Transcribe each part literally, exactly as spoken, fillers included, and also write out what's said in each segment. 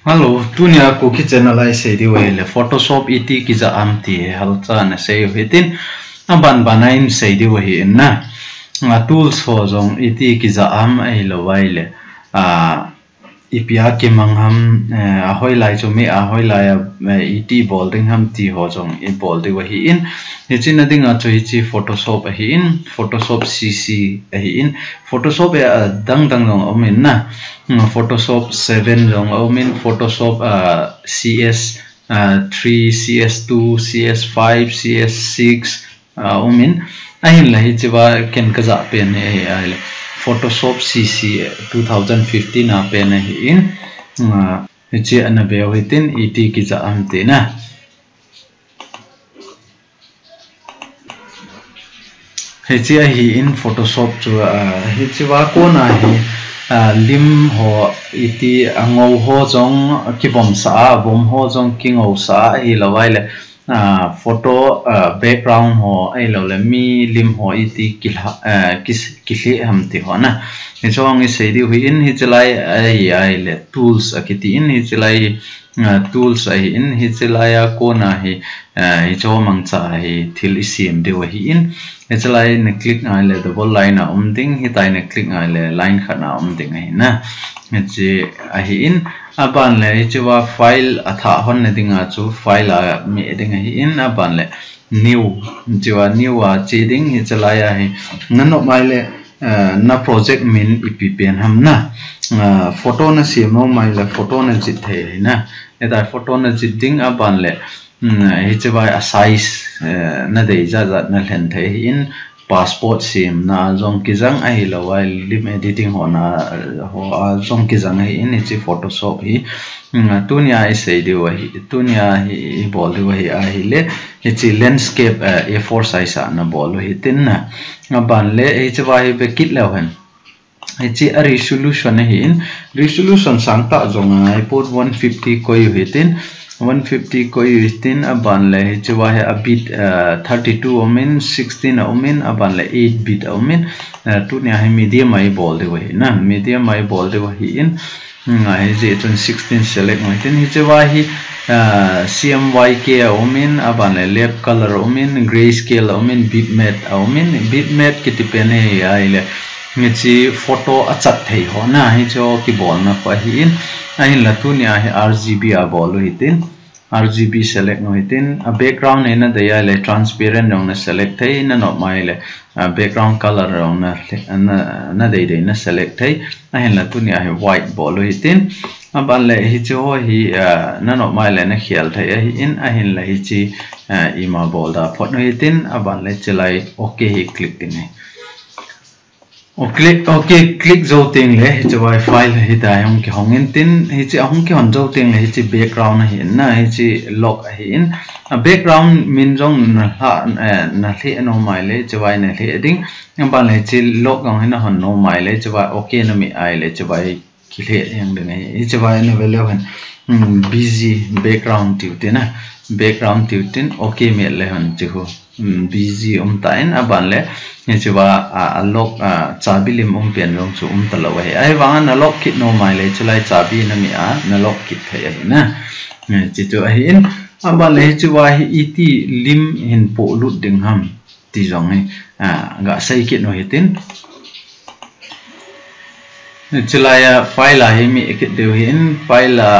Hello, tunia Kuki channel a isei diu ahile Photoshop iti kija am ti hi halcha ana sei u hitin, aban bana isei diu ahi in na. A tools ho jong iti kija am ahilou ahile, a, ipi a kimang ham, eh, ahoilai chu mi ahoilai a, eh, iti bol ding ham ti ho jong ibol diu ahi in. Hiche na dinga chu hiche Photoshop ahi in, Photoshop C C ahi in. Photoshop a dang dang jong um in na. Hmm, Photoshop seven jong um in, Photoshop, ah, C S, ah, three, C S two, C S five, C S six, ah, um in. Ahinla hichea ken kajah pen hi ahi, ahile Photoshop C C two thousand fifteen a pen ahi in. Ah, hiche ana veu hitin iti kija am tina. Hiche ahi in Photoshop chu, ah, hichea kona hi, ah, lim ho iti angou ho jong kibomsa a, vom ho jong kingousa a, ahilou ahile, ah, photo, ah, background ho ahilou le mi lim ho iti kilha, ah, kis-, kilhe ham ti ho na. Hiche jong isei diu ahi in, hiche lai ahi, ahile tools akiti in, hiche lai ah, tools ahi in, hiche lai a kona hi, ah, hiche mangcha hi thil isem diu ahi in. Hiche lai na click ngai le double line a um ding, hitia na click ngai le line khat a um ding ahi na. Hiche ahi in, aban le hichea file athah hon na dinga chu file a meh ding ahi in, aban le new, hichea new a che ding, hiche lai a hi na nop mai le, eh, na project min ipi pen ham na. Ah, photo na sem nom mai le photo na jih thei ahi na. Hitia photo na jih ding aban le, mm, hichea a size, eh, na dei jat jat na lhen thei ahi in, passport semna jong kijang ahilou a, lim editing ho na, ho a jong kijang ahi in, hiche Photoshop hi. Mm, tunia isei diu ahi, tunia hi ibol diu ahi ahile, hiche landscape, eh, A four size a na bol u hitin na. Aban le, hichea hi be kit leu hen. Hiche a resolution ahi in, resolution sangtah jong a, i put one fifty koi u hitin, one fifty koi u hitin, aban le, hichea hi a bit, eh, thirty-two a um in, sixteen a um in, aban le eight bit a um in, eh, tunia hi medium a ibol diu ahi na, medium a ibol diu ahi in, Hmm, hiche chun sixteen select ngai tin hichea hi, ah, C M Y K a um in, aban le left color a um in, grayscale a um in, bitmap a um in, bitmap kiti pen hi ahile. Hiche photo achat thei ho na, hiche kibolna kho ahi in, ahinla tunia hi R G B a bol u hitin, R G B select ngai tin, a background hi na dei ahile transparent jong na select thei, na nop mai le, ah, background color jong na, na, na dei dei na select thei, ahinla tunia hi white bol u hitin, aban le hiche ho hi, ah, na nop mai le na khel thei ahi in, ahinla hiche, ah, ima bol da phot u hitin, aban le hiche lai OK hi click ding ahi. OK, OK, click jou teng le, hichea file hitia hung kihong in tin, hiche ahung kihon jou teng le, hiche background ahi in na, hiche lock ahi in. A background min jong na lha, eh, na lheh nom mai le, hichea na lheh ding. Aban le hiche lock jong hi na hon nom mai le, hichea OK na meh ahile, hichea kilheh jeng ding ahi. Hichea na ve leu hen. Hmm, busy background tiu tin na. Background tiu tin, OK meh le hen hiche hu. Hmm, busy um tan, aban le, hichea, a, a lock, a, chabi lim um pen jong chu um talou ahi. Ahivanga na lock kit nom mai le, hiche lai chabi na meh a, na lock kit thei ahi na. Hiche chu ahi in, aban le, hichea hi iti lim hin polut ding ham, ti jong hi, a, ga sei kit u hitin. Hiche lai a file a hi meh kit diu ahi in, file a,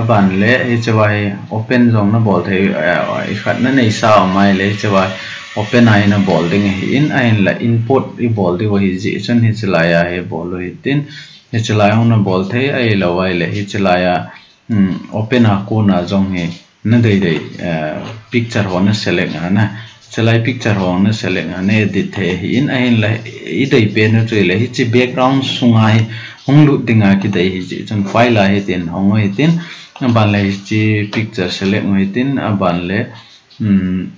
aban le, hichea hi open jong na bol thei, eh, ikhat na neisa um mai le, hichea open a hi na bol ding ahi in, ahinla import ibol diu ahi jeh chun hiche lai a hi bol u hitin, hiche lai jong na bol thei, ahilou ahile, hiche lai a, um, open a kona jong hi, na dei dei, eh, picture ho na select a na. Hiche lai picture ho na select a na edit thei ahi in ahinla i dei pen u chu ahile hiche background sunga hi hung lut dinga kidei ahi jeh chun file a hitin hong u hitin aban le hiche picture select u hitin aban le, um,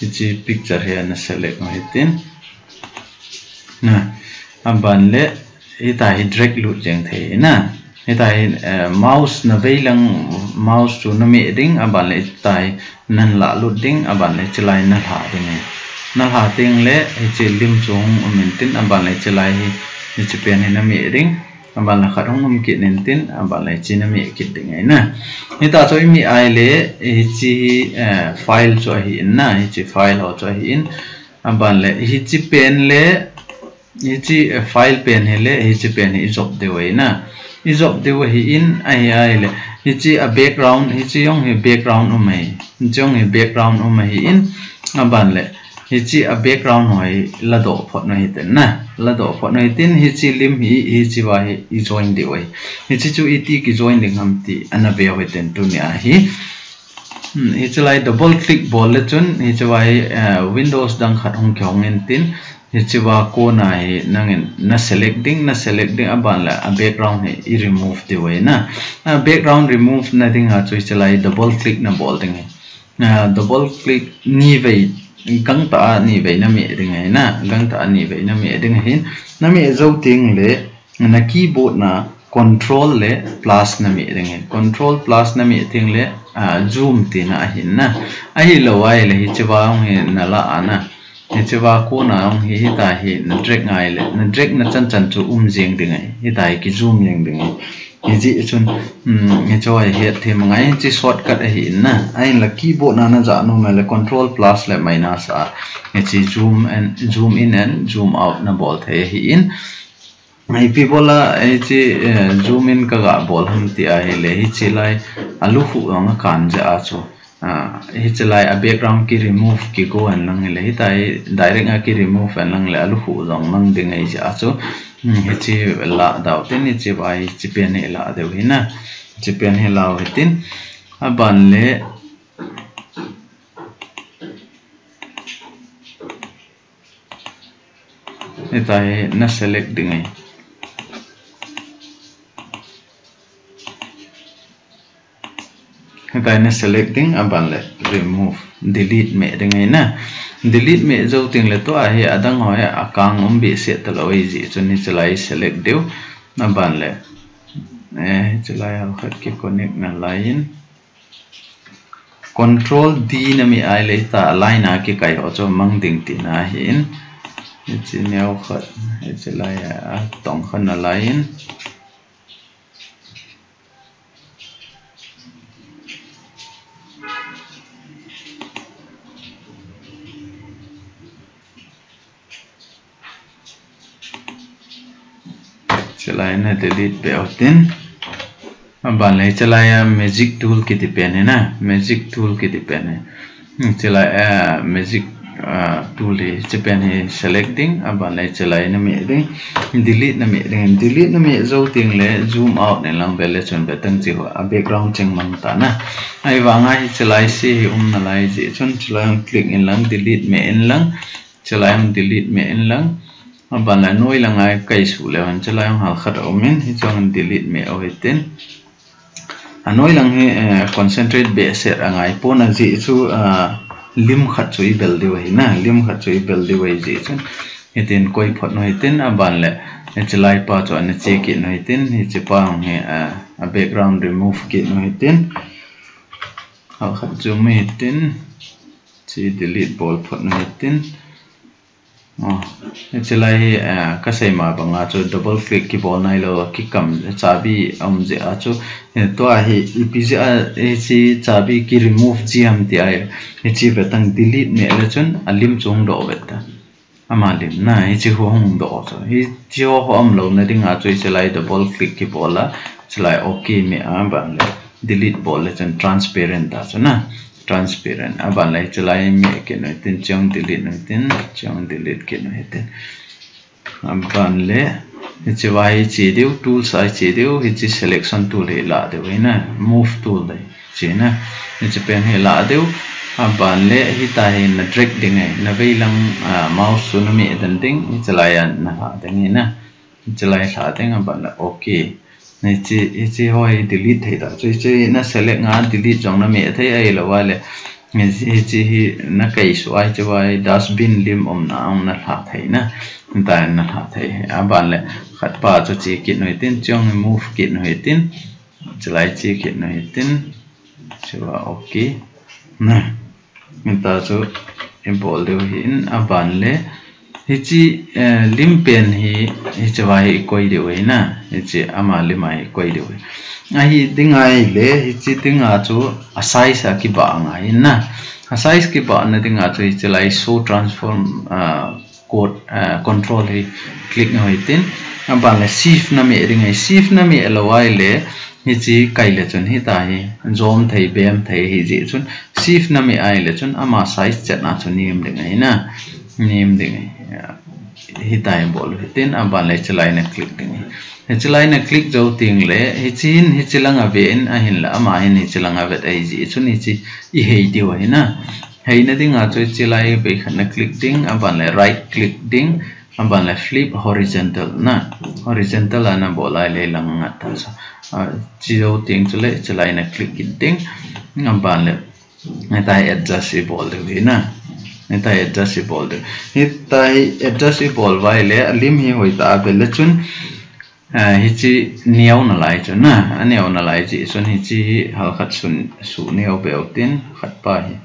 Hiche picture hi na select u hitin. Na, aban le, hitia hi drag lut jeng thei na. Hitia hi, eh, mouse na vei lang, mouse chu na meh ding, aban le hitia hi na lah lut ding, aban le hiche lai na lha ding ahi. Na lha teng le, hiche lim chu hung um in tin, aban le hiche lai hi, hiche pen hi na meh ding. Aban le khat hung um kit in tin, aban le hichi na meh kit ding ahi na. Hita chu i meh ahile, hichi hi, eh, file chu ahi in na, hichi file ho chu ahi in. Aban le, hichi pen le, hichi, eh, file pen hi le, hichi pen hi i jop diu ahi na. I jop diu ahi in, ahi ahile. Hichi a background, hichi jong hi background um ahi. Hichi jong hi background um ahi in, aban le. Hichi a background ho hi ladoh phot u hitin na. Ladoh phot u hitin hichi lim hi, hichi va hi i join diu ahi. Hichi chu iti ki join ding ham ti ana veu hitin tunia hi. Hmm, hichi lai double click bol le chun hichi va hi, eh, Windows dang khat hung kihong in tin hichi va kona hi nangin na select ding, na select ding aban le a background hi i remove diu ahi na. A background remove na dinga chu hichi lai double click na bol ding ahi. Ah, double click ni vei, gangtah a ni vei na meh ding ahi na, gangtah a ni vei na meh ding ahin, na meh jou teng le, na keyboard na control le plus na meh ding ahi, control plus na meh teng le, ah, zoom tina ahin na, ahilou ahile hichi va jong hi na la a na, hichi va kona jong hi hita hi na drag ngai le, na drag na chan chan chu um jeng ding ahi, hita hi ki zoom jeng ding ahi. Hijeh chun, um, hichu hi het them angai, hichi shortcut ahi in na. Ahinla keyboard na na ja nom le control plus le minus a. Hichi zoom and, zoom in and zoom out na bol thei ahi in. Ipi bol a, hichi, eh, zoom in ka ga bol ham ti ahile, hichi lai a lukhuh jong a kan jeh a chu. Ah, hichi lai a background ki remove ki go hen lang hile, hita hi direct a ki remove hen lang le, a lukhuh jong mang ding ahi jeh a chu. Hmm, hichi la dau tin, hichi va hichi pen hi la deu hi na. Hichi pen hi lau hitin. Aban le, hita hi na select ding ahi. Hita hi na select ding aban le remove, delete meh ding ahi na. Delete meh jou teng le tua hi adang ho hi akang um behseh talou ahi jeh chun hichi lai select diu aban le. Eh, hichi lai ho khat ki connect na lai in. Control D na meh ahile hita line a kikai ho chu mang ding tina ahi in. Hichi neo khat, hichi lai a tong khat na lai in. Hichi lai na delete beh u hitin. Aban le hichi lai a magic tool kiti pen hi na, magic tool kiti pen hi. Hmm, hichi lai, eh, magic, ah, tool hi, hichi pen hi select ding, aban le hichi lai na meh ding, delete na meh ding, delete na meh jou teng le zoom out in lang ve le chun ve tang hichi ho, a background cheng mang ta na. Ahivang a hichi lai se hi um na lai jeh chun hichi lai click in lang, delete meh in lang, hichi lai delete meh in lang. Aban le anoi lang a kai suh le hichi lai hal khat a um in, hichi delete meh u hitin. Anoi lang hi, eh, concentrate behseh angai pon ajeh chu, ah, lim khat chu i bel diu ahi na, lim khat chu i bel diu ahi jeh chun. Hitin koi phot u hitin aban le, hichi lai pa chu ana che kit u hitin, hichi pa hi, ah, a background remove kit u hitin. Hal khat zoom u hitin, hichi delete bol phot u hitin. Oh, hichi lai hi, eh, ka sei ma banga chu double click kibol nailou, kikam chabi a um jeh a chu, eh, tua hi ipi jeh a, eh, hichi chabi ki remove ji ham ti ahi, hichi ve tang delete meh le chun a lim chu hung doh ve ta. Ama lim na, hichi ho hung doh chu. Hichi ho, ho um lou na dinga chu hichi lai double click kibol a, hichi lai okay meh aban le delete bol le chun transparent ta chu na. Transparent. Aban le hichi lai meh kit u hitin, hichi delete u hitin, hichi delete kit u hitin. Aban le hichi va hi che diu, tools a che diu, hichi selection tool hi la diu ahi na, move tool le che na. Hichi pen hi la diu. Aban le hita hi na drag ding ahi, na vei lang, ah, mouse chu na meh den ding, hichi lai a na la ding ahi na. Hichi lai la ding aban le okay. Hichi, hichi ho hi delete thei ta. Chu hichi na select nga delete jong na meh thei ahilou le. Hichi, hichi hi na kai suh a hichi va hi dustbin lim umna a na la thei na. Hita na la thei. Aban le khat pa chu che kit u hitin, hichi move kit u hitin. Hichi lai che kit u hitin. Hichi va okay. Na. Hita chu i bol diu ahi in aban le. Hiche, eh, lim pen hi, hiche va hi i koi diu ahi na. Hiche ama lim a hi i koi diu ahi. Ahi ding ahile, hiche ding a chu a size a kibah angai na. A size kibah na ding a chu hiche lai show transform, ah, code, ah, control hi click na hitin. Aban le shift na meh ding ahi. Shift na meh lou ahile, hiche kai le chun hita hi, jom thei, bem thei hi jeh chun. Shift na meh ahile chun ama size chet na chu nem ding ahi na. Nem ding ahi. Hita hi bol hitin, aban le hiche lai na click ding ahi. Hiche lai na click jou teng le, hiche hin, hiche lang a ve in, ahin la, ama hin hiche lang a vet ahi jeh chun, hiche i hei diu ahi na. Hei na ding a chu hiche lai ve khat na click ding, aban le right click ding, aban le flip horizontal na. Horizontal a na bol ahile lang ngat ta sa. Ah, hiche jou teng chu le, hiche lai na click kit ding, aban le Hita hi adjust i bol diu ahi na. Hita hi adjust i bol diu. Hita hi adjust i bol uva ahile, a lim hi hoitah a ve le chun, ah, hiche neo nalai chu na. A neo nalai jeh chun hiche hi halkhat sun, su neo beu tin, khat pa hi.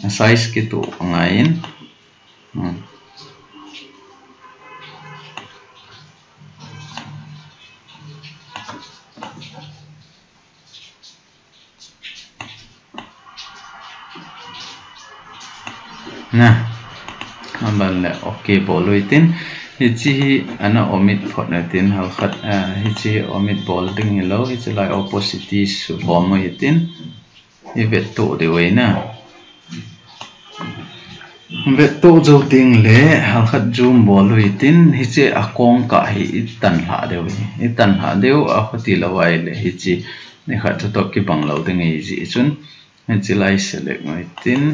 A size kitoh angai in. Hmm. Na, aban le ok bol u hitin. Hiche hi ana omit phot na tin, halkhat, ah, hiche hi omit bol ding hilou, hiche lai opacity su lhom u hitin. I vettoh diu ahi na. Vettoh jou teng le, halkhat zoom bol u hitin, hiche a kong kah hi i tan lha diu ahi. I tan lha diu, a khuti lou ahile, hiche, nikhat chu toh kibang lou ding ahi jeh chun, hiche lai select u hitin.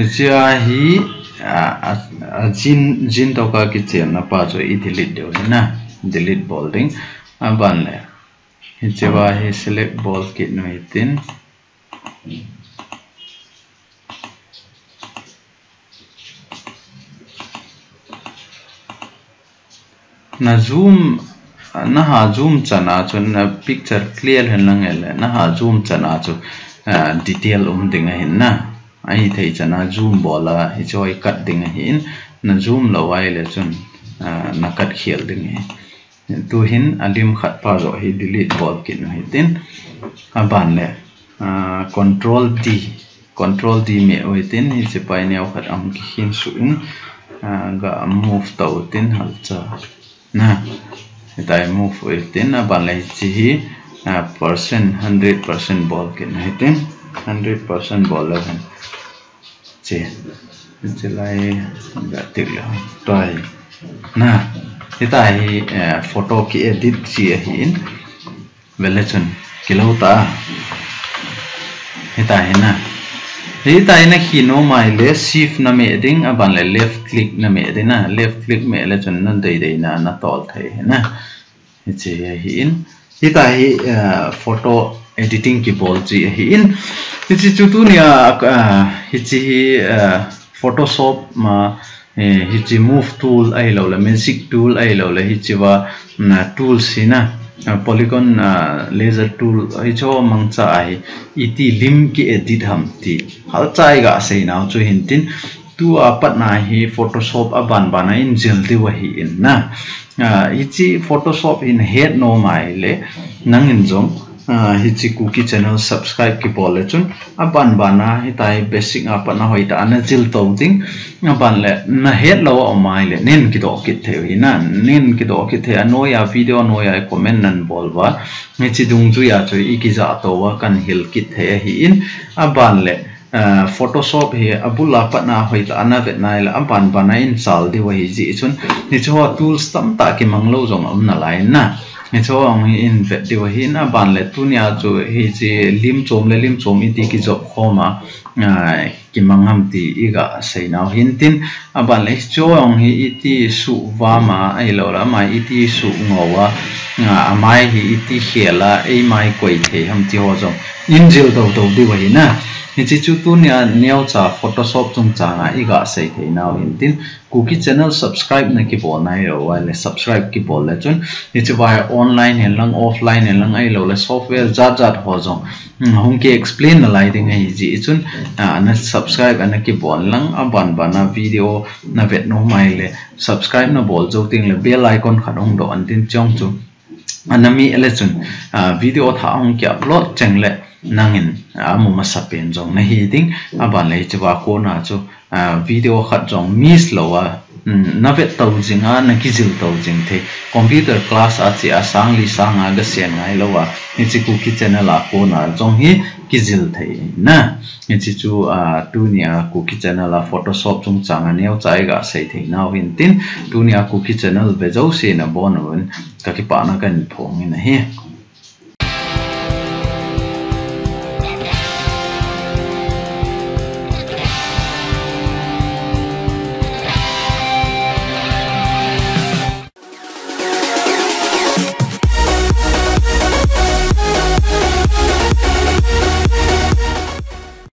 Hiche a hi, a, a, a jin, jin toh ka kichenna pa chu i delete diu ahi na, delete bol ding. Aban le, hiche a hi select bol kit u hitin. Na zoom, na ha zoom chan a chu na picture clear hen lang ele, na ha zoom chan a chu, ah, detail um ding ahi na. Ahithei chan a zoom bol a, hiche hi cut ding ahin, na zoom lou ahile chun, ah, na cut khel ding ahi. Tuhin a lim khat pa joh hi delete bol kit u hitin. Aban le, ah, control D, control D meh u hitin, hiche pa hi neo khat ahung kikhin suh in, ah, ga move tau hitin halcha. Na, hita hi move u hitin, aban le hiche hi, ah, percent, hundred percent bol kit u hitin, hundred percent bol leu hen. Che, che lai ga tik le tai. Na, hita hi, eh, photo ki edit chi ahin. Ve le chun, kilou ta. Hita hi na. Hita hi na khi nom ahile shift na meh ding, aban le left click na meh ding na. Left click meh le chun na dei dei na, na tol thei hi na. Hiche hi ahin. Hita hi, eh, photo editing kibol chi ahin. Hiche chu tunia, eh, hiche hi, eh, Photoshop ma, eh, hiche move tool ahilou le, magic tool ahilou le, hiche va, na tools hi na, eh, polygon, eh, laser tool, hiche ho mangcha ahi, iti lim ki edit ham ti. Halcha i ga sei nau chu hin tin, Tua patna hi Photoshop a banban a in jil diu ahi in na. Ah, hiche Photoshop hin het nom ahile, nangin jong, ah, hiche Kuki channel subscribe kibol le chun, a banban a hitia hi basic a patna hoitah a na jil to ding, a ban le na het lou a um ahile, nin kidoh kit thei u hi na, nin kidoh kit thei a, noiya video noiya comment nan bol uva, hiche dungjuiya chu i kijah to uva kan hil kit thei ahi in, a ban le, Ah, Photoshop hi a bul a patna hoitah a na vet nai le, a banban a in chal diu ahi jeh chun, hiche ho tools tamtah kimang lou jong a um nalai na. Hiche ho hi in vet diu ahi na, a ban le tunia chu hiche lim chom le lim chom iti kijop khom a, ah, kimang ham ti iga seinau hintin, aban le hichu jong hi iti suhvama ahilou le amai iti suhngoa, amai hi iti khela eimai koi thei ham ti ho jong injil tou tou diu ahi na. Hiche chu tunia neocha Photoshop chungchanga iga sei theinau hintin, Kuki channel subscribe na kibol nailou le subscribe kibol le chun hiche vai online hen lang offline hen lang ahilou le software jat jat ho jong hung ki explain nalai ding ahi jeh chun, na subscribe ana kibol lang, aban bana video na vet nom ahile subscribe na bol jou teng le bell icon khat hung doh intin, chujong chu ana meh le chun video thah hung ki upload cheng le nangin amu masapen jong nahi ding, aban le hichea kona chu video khat jong miss louva na vet tou jinga na kijil tou jing thei. Computer class a chea sangli sanga gasen ngailouva hiche Kuki channel a kona jong hi kijil thei na. Hiche chu tunia Kuki channel a Photoshop chungchanga neocha iga sei theinau hintin, tunia Kuki channel ve jouse nabonchauvin kakipana kahin phong in ahi.